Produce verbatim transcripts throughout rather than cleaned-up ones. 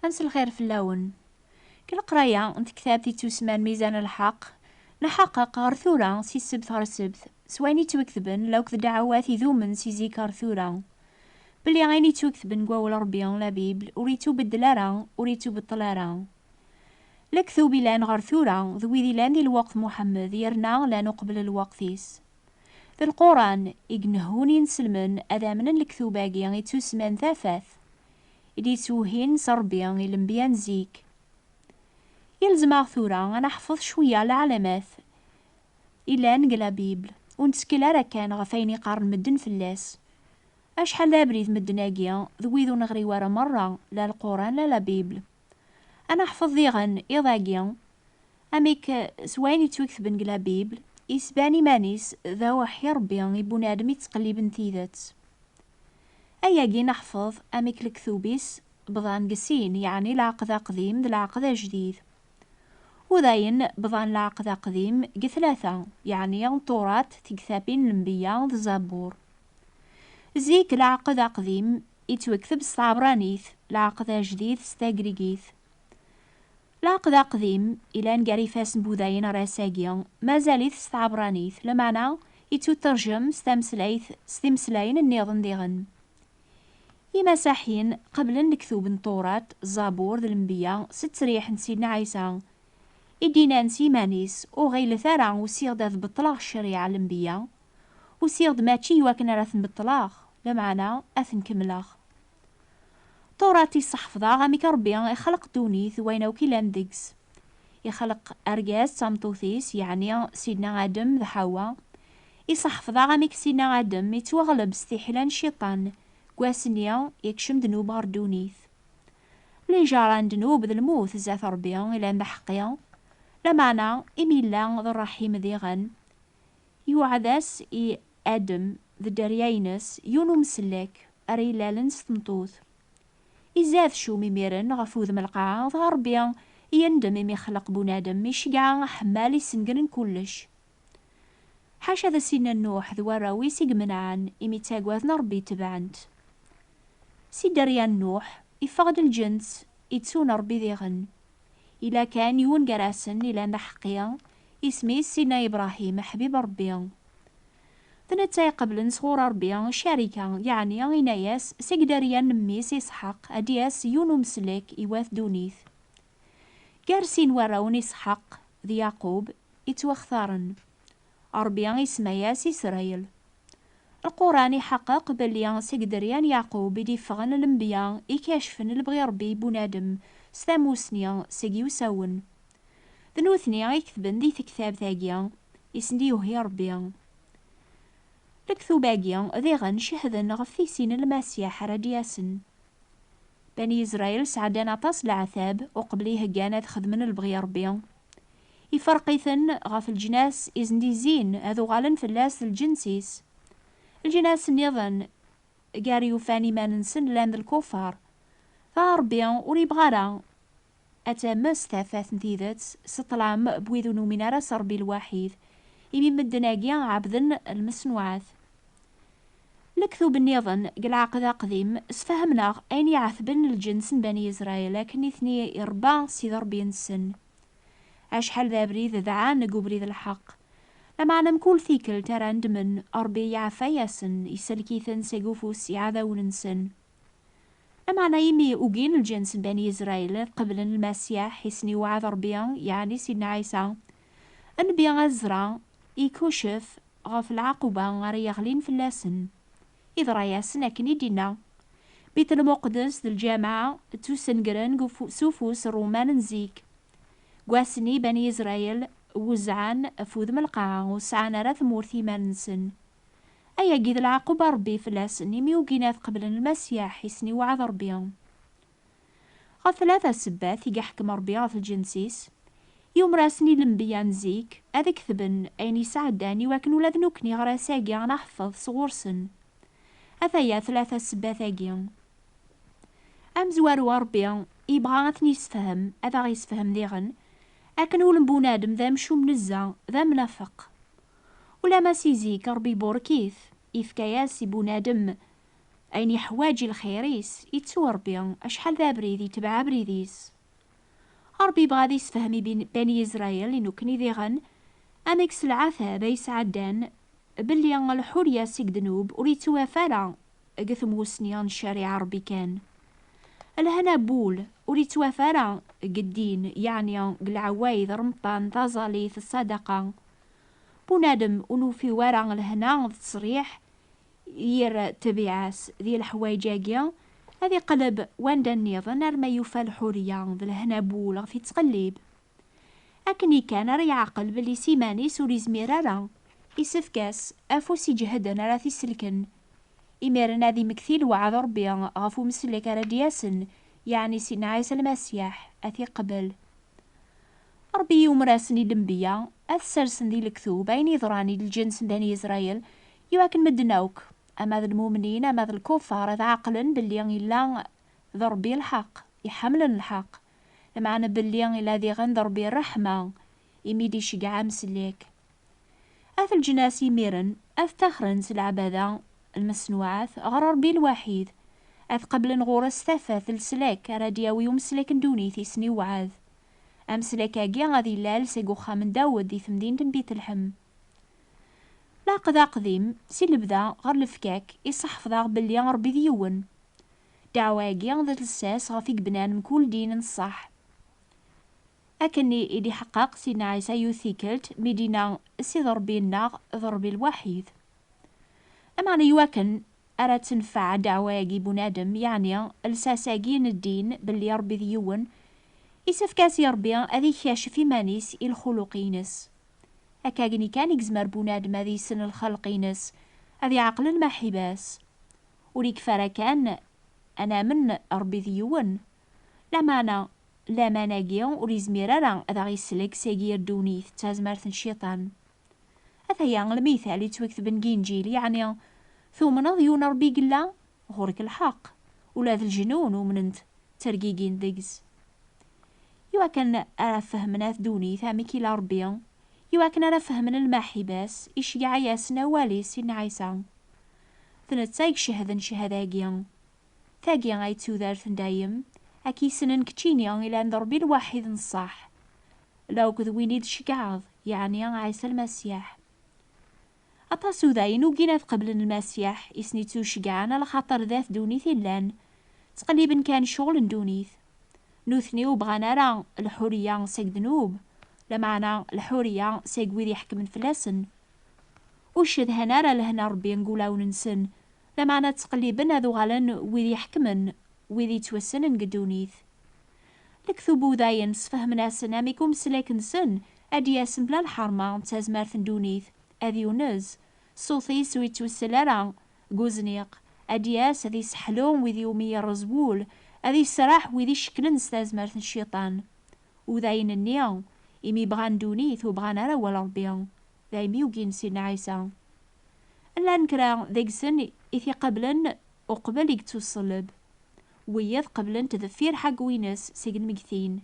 Ad mselxir fell-awen. Deg leqraya n tektabt ittusemman Mizan Lḥeqq, nḥeqqeq ɣer tura si ssebt ɣer ssebt s wayen ittwaketben lakked ddeɛwat idumen si zik ɣer tura, belli ayen ittwaketben deg wawal Ṛebbi, la Bible, ur ittubeddel ara, ur ittubeṭṭel ara. Lektub ilan ɣer tura d wid ilan di lweqt Muḥemmed yerna lan uqbel lweqt-is. D Lquran i inehhun inselmen ad amnen lektub-agi ittusemman tafat, i d-ittwehhin s Ṛebbi i lenbiya n zik. Yelzem-aɣ tura ad neḥfeḍ cwiya leɛlamat ilan deg la Bible, ur nettkel ara kan ɣef wayen i qqaren medden fell-as. Acḥal d abrid medden-agi d wid ur neɣri wara merra la Lquran la la Bible. Ad neḥfeḍ diɣen iḍ-agi, amek s wayen ittwaketben deg la Bible, isban iman-is d aweḥḥi Ṛebbi i bunadem ittqelliben tidet. Ayagi neḥfeḍ amek lektub-is bḍan deg sin, yeɛni Lɛeqd Aqdim d Lɛeqd Ajdid. U dayen bḍan Lɛeqd Aqdim deg tlata, yeɛni Ṭurat, Tigtabin n Lenbiya d Zabur. Zik Lɛeqd Aqdim ittwekteb s tɛebranit, Lɛeqd Ajdid s tagrigit. Lɛeqd Aqdim ilan gar ifassen n wudayen ar ass-agi, mazal-it s tɛebranit, lameɛna ittuterjem s tameslayt, s timeslayin nniḍen diɣen. Imasaḥiyen qeblen lektub n Ṭurat, Zabur d Lenbiya s ttriḥ n Sidna Ɛisa, i d-innan s yiman-is: "Ur ɣilet ara usiɣ-d ad beṭṭleɣ ccariɛa n Lenbiya, usiɣ-d mačči i wakken ara ten-beṭṭleɣ, lameɛna ad ten-kemmleɣ." Ṭurat isseḥfeḍ-aɣ amek Ṛebbi ixleq ddunit d wayen akk ilan deg-s. Ixleq argaz d tameṭṭut-is, yeɛni Sidna Adem d Ḥawa. Isseḥfeḍ-aɣ amek Sidna Adem ittwaɣleb s tiḥila n Cciṭan, deg wass-nni yekcem ddnub ɣer ddunit. Lijaṛa n ddnub d lmut zdat Ṛebbi ilan d aḥeqqi, lameɛna imi yella d ṛṛaḥim diɣen, yuɛed-as i Adem d dderya-ines yiwen umsellek ara ilalen s tmeṭṭut. Izad ccum imiren ɣef wudem n lqaɛa, dɣa Ṛebbi yendem imi ixleq bunadem, iceggeɛ aḥemmal isengren kullec. Ḥaca d Sidna Nuḥ d warraw-is i imenɛen, imi ttagaden Ṛebbi tebɛen-t. Si dderya n Nuḥ, iffeɣ-d lǧens ittun Ṛebbi diɣen. Ila kan yiwen gar-asen ilan d aḥeqqi, isem-is Sidna Ibṛahim, aḥbib Ṛebbi. D netta iqeblen sɣur Ṛebbi ccarika, yeɛni inna-yas: "Seg dderya n mmi-s Isḥaq ad d-yas yiwen umsellek i wat ddunit." Gar sin warraw n Isḥaq d Yaqub ittwaxtaren, Ṛebbi isemma-yas Isṛayil. Lquran iḥeqqeq belli seg dderya n Yaqub i d-iffɣen lenbiya i kacfen lebɣi Ṛebbi i bunadem s tamusni seg yiwsawen. D nutni i iketben di tektabt-agi i sen-d-yuhi Ṛebbi. Lektub-agi diɣen cehden ɣef tisin n Lmasiḥ ara d-yasen. Bani Isṛayil sɛeddan aṭas n leɛtab uqbel i heggan ad xedmen lebɣi Ṛebbi. Iferq-iten ɣef leǧnas i sen-d-izzin ad uɣalen fell-as d lǧens-is. Leǧnas nniḍen gar yufan iman-nsen llan d lkufar. Dɣa Ṛebbi ur yebɣi ara ad tames tafat n tidet s ṭṭlam n wid ur numin ara s Ṛebbi lwaḥid, imi medden-agi ɛebden lmeṣnuɛat. Lektub nniḍen deg Lɛeqd Aqdim sfehmen-aɣ ayen iɛetben lǧens n Bani Isṛayil akken i ten-iṛebba Sidi Ṛebbi-nsen. Acḥal d abrid dɛan deg ubrid n lḥeqq. Lameɛna mkul tikkelt ara ndmen, Ṛebbi iɛeffa-yasen, isellek-iten seg ufus iɛdawen-nsen. Lameɛna imi ugin lǧens n Bani Isṛayil ad qeblen Lmasiḥ i sen-iwɛed Ṛebbi, yeɛni Sidna Ɛisa, Nnbi Ɛezra ikucef ɣef lɛaquba ara yeɣlin fell-asen. Iḍra-yasen akken i d-inna. Bit Lmuqdes d lǧameɛ ttusengren deg ufu-, s ufus n Ṛuman n zik. Deg wass-nni, Bani Isṛayil wezzɛen ɣef wudem n lqaɛa, ur sɛan ara tamurt i yiman-nsen. Ayagi d lɛaquba Ṛebbi fell-asen, imi ugin ad qeblen Lmasiḥ i sen-iwɛed Ṛebbi. Ɣef tlata ssebbat i iḥkem Ṛebbi ɣef lǧens-is, yumer-asen i lenbiya n zik ad ketben ayen i sɛeddan, i wakken ula d nekkni ɣer ass-agi ad neḥfeḍ sɣur-sen. Ataya tlata ssebbat-agi. Amezwaru, Ṛebbi yebɣa ad ten-yessefhem, ad aɣ-yessefhem diɣen akken ul n bunadem d amcum nezzeh, d amnafeq. Ulamma si zik Ṛebbi iburek-it, ifka-yas i bunadem Ayen yeḥwaǧ i lxir-is, ittu Ṛebbi, acḥal d abrid, itbeɛ abrid-is. Ṛebbi yebɣa ad isefhem i bin-, Bani Yizrayel i nukken i diɣen, amek s lɛatab ay sɛeddan belli lḥurya seg ddnub ur yettwaf ara deg tmusni n ccariɛa Ṛebbi kan. Lehna n wul ur yettwaf ara deg ddin, yeɛni deg lɛewwayed, remṭan, taẓallit, ṣṣadaqa. Bunadem ur nufi wara lehna d ttesriḥ yir ṭṭbiɛa-s di leḥwayeǧ-agi, ad iqleb wanda nniḍen arma yufa lḥurya d lehna n wul ɣef yettqellib. Akken kan ara yeɛqel belli s iman-is ur izmir ara, isefk-as afus iǧehden ara t-iselken. Imiren ad imekti lweɛd Ṛebbi ɣef umsellek ara d-yasen, yeɛni Sidna Ɛisa Lmasiḥ, ad t-iqbel. Ṛebbi yumer-asen i lenbiya ad ssersen di lektub ayen yeḍran i lǧens n Bani Yizrayel, iwakken medden akk, ama d lmumnin, ama d lkuffar, ad ɛeqlen belli illa d Ṛebbi lḥeqq, iḥemmlen lḥeqq, lameɛna belli illa diɣen d Ṛebbi ṛṛeḥma, imi d-iceggeɛ amsellek. At leǧnas imiren ad ttaxren s leɛbada lmesnuɛat ɣer Ṛebbi lwaḥid, ad qeblen ɣur-s tafat n leslak ara d-yawi umslek n ddunit i sen-iwɛed. Amslek-agi ad ilal seg uxxam n Dawed di temdint n Bitleḥem. Lɛeqd aqdim, si lebda ɣer lefkak, iseḥfeḍ-aɣ belli Ṛebbi d yiwen. Ddeɛwa-agi d lsas ɣef i yebnan mkul din n ṣṣeḥ. Akken i d-iḥeqqeq Sidna Ɛisa yiwet tikkelt mi d-yenna: "Ssid Ṛebbi-nneɣ d Ṛebbi lwaḥid." Ameɛna iwakken ara tenfeɛ ddeɛwa-agi bunadem, yeɛni lsas-agi n ddin belli Ṛebbi d yiwen, isefk-as i Ṛebbi ad ikacef iman-is i lxuluq-ines. Akka-gni kan i yezmer bunadem ad issen lxelq-ines, ad iɛqel lmaḥiba-s. Ur ikfi ara kan ad namen Ṛebbi d yiwen, lameɛna laman-agi ur izmir ara ad aɣ-islek seg yir ddunit d tazmert n cciṭan. Ataya lmital yettwaketben deg Inǧil, yeɛni, tumneḍ yiwen Ṛebbi i yella, ɣur-k lḥeqq, ula d leǧnun umnen-t, ttergigin deg-s. Iwakken ara fehmen at ddunit amek ila Ṛebbi, iwakken ara fehmen lmaḥiba-s, iceggeɛ-asen awal-is Sidna Ɛisa. D netta i icehden ccehada-agi. Tagi ay d tudert n dayem, ad k-yessnen keččini ilan d Ṛebbi lwaḥid n ṣṣeḥ, la akked win i d-tceggɛeḍ, yeɛni Ɛisa Lmasiḥ. Aṭas udayen ugin ad qeblen Lmasiḥ, i sen-ittuceggɛen, ala xaṭer d at ddunit i llan, ttqelliben kan ccɣel n ddunit. Nutni ur bɣan ara lḥuriya seg ddnub, lameɛna lḥuriya seg wid iḥekmen fell-asen. Ur cedhan ara lehna Ṛebbi deg wulawen-nsen, lameɛna ttqelliben ad uɣalen wid iḥekmen, wid yettwassnen deg ddunit. Lektub udayen sfehmen-asen amek umeslak-nsen ad d-yas mebla lḥerma d tazmert n ddunit, ad yunez, ṣṣut-is ur yettwessel ara deg uzniq, ad d-yas ad iseḥlu wid iwumi yerreẓ wul, ad iserreḥ wid icekklen s tazmert n cciṭan. Udayen-nni, imi bɣan ddunit ur bɣan ara awal Ṛebbi, daymi ugin Sidna Ɛisa. Llan kra deg-sen i t-iqablen uqbel i yettuṣelleb. Wiyiḍ qeblen-t deffir ḥaggu-ines seg lmegtin.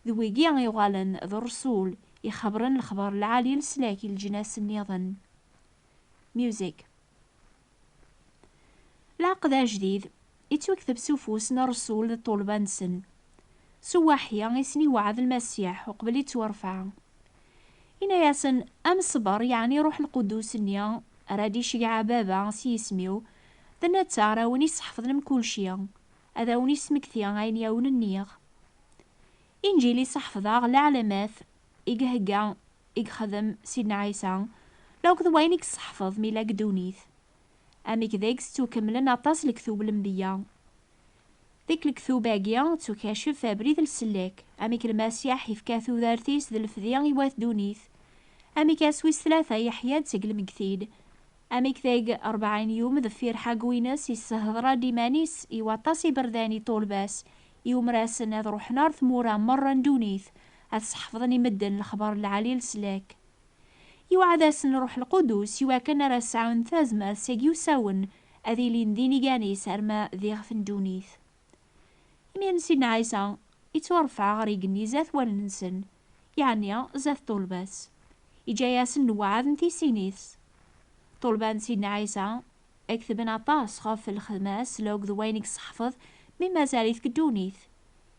D wigi i uɣalen d ṛṛsul ixebren lexber lɛali leslak i leǧnas nniḍen. Music. Lɛeqd ajdid ittwakteb s ufus n ṛṛsul d ṭṭulba-nsen. S uwaḥya i sen-iweɛɛed Lmasiḥ uqbel i ttwarfeɛ. Inna-yasen: "Am ṣṣber, yeɛni Ṛuḥ Lqudus-nni ara d-iceggeɛ Baba s yisem-iw, d netta ara wen-isseḥfḍen mkulci, ad awen-ismekti ayen i awen-nniɣ." Inǧil iseḥfeḍ-aɣ leɛlamat i ihegga, i yexdem Sidna Ɛisa, la akked wayen i yesseḥfeḍ mi la deg ddunit. Amek deg-s ttukemmlen aṭas lektub n lenbiya. Deg lektub-agi ttukacef abrid n sellek, amek Lmasiḥ ifka tudert-is d lefdi i wat ddunit, amek ass wis tlata yeḥya-d seg lmegtin, amek deg rebɛin yum deffir ḥaggu-ines yessehder-d iman-is i waṭas iberdan i ṭṭulba-s, iwmer-asen ad ruḥen ar tmura merra n ddunit, ad sḥefḍen i medden lexber n lɛali leslak. Yewɛed-asen Ṛuḥ Lqudus iwakken ara sɛun tazmert seg yusawen, ad ilin d inigan-is arma d iɣef n ddunit. Imiren Sidna Ɛisa ittwarfeɛ ɣer igenni zdat wallen-nsen, yeɛni zdat ṭṭulba-s. Iǧǧa-yasen lweɛd n tisin-is. Ṭṭulba n Sidna Ɛisa Ad ketben aṭas ɣef lxedma-s lugd wayen i yesseḥfeḍ mi mazal-it deg ddunit.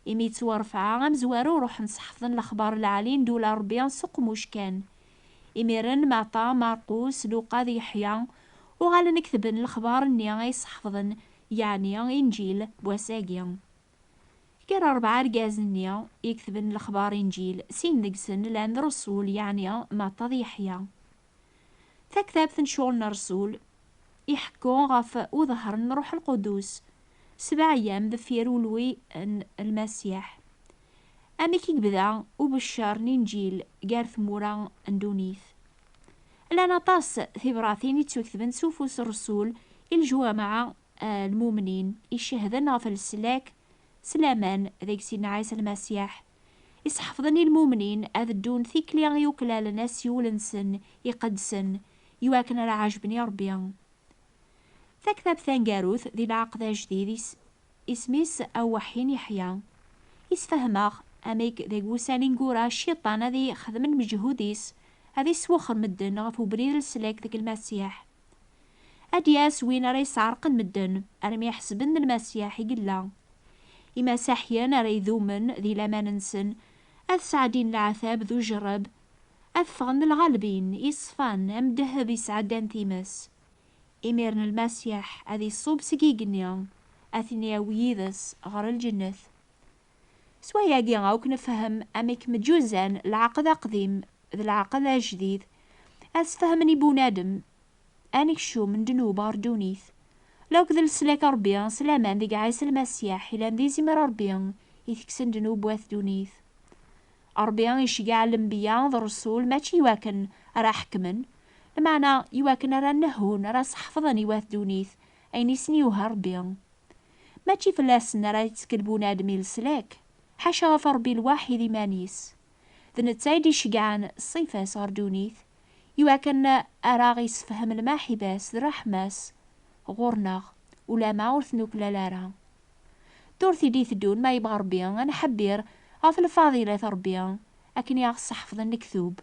Imi yettwarfeɛ amezwaru, ruḥen seḥfḍen lexbar lɛali n ddula Ṛebbi s uqemmuc kan. Imiren Maṭa, Marqus, Luqa d Yeḥya uɣalen ketben lexbar-nni ay sseḥfḍen, yeɛni Inǧil n wass-agi. Gar rebɛa argazen-nni i ketben lexbar Inǧil, sin deg-sen llan d Ṛṛsul, yeɛni Maṭa d Yeḥya. Taktabt n Ccɣel n Ṛṛsul iḥekku ɣef uḍehher n Ṛṛuḥ Lqudus sebɛa ayyam deffir ulwi n Lmasiḥ. Amek i yebda ubeccer n Inǧil gar tmura n ddunit? Llan aṭas tibratin i ttuketbent s ufus n Ṛṛsul i leǧwameɛ, eh, lmumnin icehden ɣef leslak s laman deg Sidna Ɛisa Lmasiḥ, iseḥfḍen i lmumnin ad ddun tikli i uklalen asiwel-nsen iqedsen, iwakken ara ɛejben i Ṛebbi. Taktabt taneggarut di Lɛaqed Ajdid is-, isem-is Aweḥḥi n Yeḥya. Isfehmeɣ amek deg wussan ineggura Cciṭan ad ixdem lmeǧhud-is, ad iswexxer medden ɣef ubrid n leslak deg Lmasiḥ. Ad d-yas win ara yesɛerqen medden, armi ḥesben d Lmasiḥ i yella. Imasaḥyen ara idumen di laman-nsen, ad sɛeddin leɛtab d ujerreb, ad ffɣen d lɣalbin iṣfan am ddheb isɛeddan times. Imiren Lmasiḥ ad iṣub seg igenni, ad ten-yawi yid-s ɣer lǧennet. S wayagi akk nefhem amek mǧuzan Lɛaqed Aqdim d Lɛaqed Ajdid, ad sfehmen i bunadem anekcum n ddnub ɣer ddunit, lugd leslak Ṛebbi s laman deg Ɛisa Lmasiḥ, ilan d izimer Ṛebbi itekksen ddnub wat ddunit. Ṛebbi iceggeɛ lenbiya d ṛṛsul mačči iwakken ara ḥekmen, lmeɛna iwakken ara nehhun, ara seḥfḍen i wat ddunit ayen i sen-yuha Ṛebbi. Mačči fell-asen ara yettkel bunadem i leslak, ḥaca ɣef Ṛebbi lwaḥid iman-is. D netta i d-iceggɛen ṣṣifa-s ɣer ddunit, iwakken ara ɣ-isefhem lmaḥiba-s d ṛṛeḥma-s ɣur-neɣ, ulamma ur t-nuklal ara. Ddurt i d-iteddun ma yebɣa Ṛebbi, ad nḥebbir ɣef lfaḍilat n Ṛebbi akken i aɣ-sseḥfḍen lektub.